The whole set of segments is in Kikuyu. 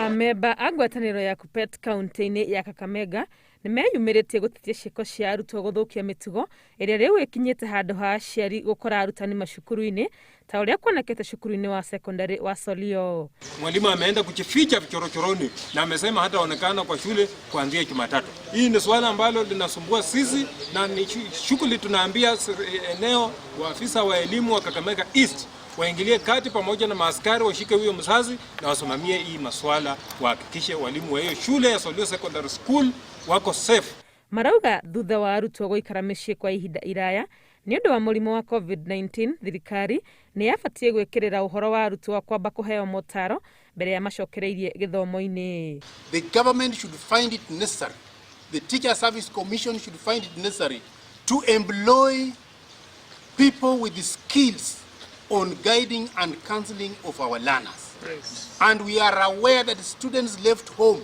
Amemba a ngwatanĩro ya Kuppet kaunti-inĩ ya Kakamega nĩ meyumĩrĩtie gũtetia ciĩko cia arutwo gũthũkia mĩtugo ĩrĩa rĩu ĩkinyĩte handũ ha aciari gũkora arutani macukuru-inĩ ta ũrĩa kuonekete cukuru-inĩ wa sekondari wa Solio. Mwalimu ameenda kujificha vichorochoroni na amesema hataonekana kwa shule kuanzia Jumatatu. Hii ni swala ambalo linasumbua sisi na ni shughuli tunaambia eneo waafisa wa elimu wa Kakamega East waingilie kati pamoja na maaskari washike huyo mzazi na wasimamie hii maswala, wahakikishe walimu wa hiyo shule ya Solio Secondary School wako safe. Marauga thutha wa arutwo gũikara mĩciĩ kwa ihinda iraya nĩ ũndũ wa mũrimũ wa COVID-19, thirikari nĩ yabatiĩ gwĩkĩrĩra ũhoro wa arutwo kwamba kũheo motaro mbere ya macokereirie gĩthomo-inĩ. The government should find it necessary, the Teacher Service Commission should find it necessary to employ people with the skills on guiding and counseling of our learners. Yes. And we are aware that students left home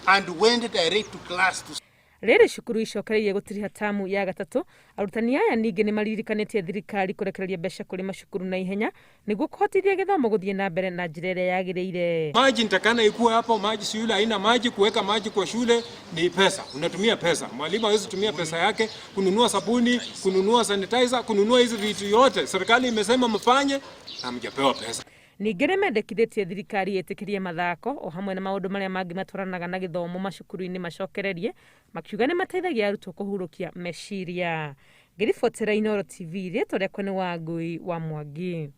and went direct to class to Rĩrĩ cukuru icokereirie gũtiriha tamu ya gatatũ, arutani aya ningĩ nĩ maririkanĩtie thirikari kũrekereria mbeca kũrĩ macukuru na ihenya nĩguo kũhotithia gĩthomo gũthiĩ na mbere na njĩra ĩrĩa yagĩrĩire. Maji nitakana ikuwe hapo, maji shule haina maji. Kuweka maji kwa shule ni pesa, unatumia pesa. Mwalimu hawezi tumia pesa yake kununua sabuni, kununua sanitizer, kununua hizi vitu yote. Serikali imesema mfanye na mjapewa pesa. Ningĩ nĩ mendekithĩtie thirikari ĩtĩkĩrie mathako o hamwe na maũndũ marĩa mangĩ matwaranaga na gĩthomo macukuru-inĩ macokererie, makiuga nĩ mateithagia arutwo kũhurũkia meciria. Ngĩribotera Inooro TV, rĩtwa rĩakwa nĩ Wangui wa Mwangi.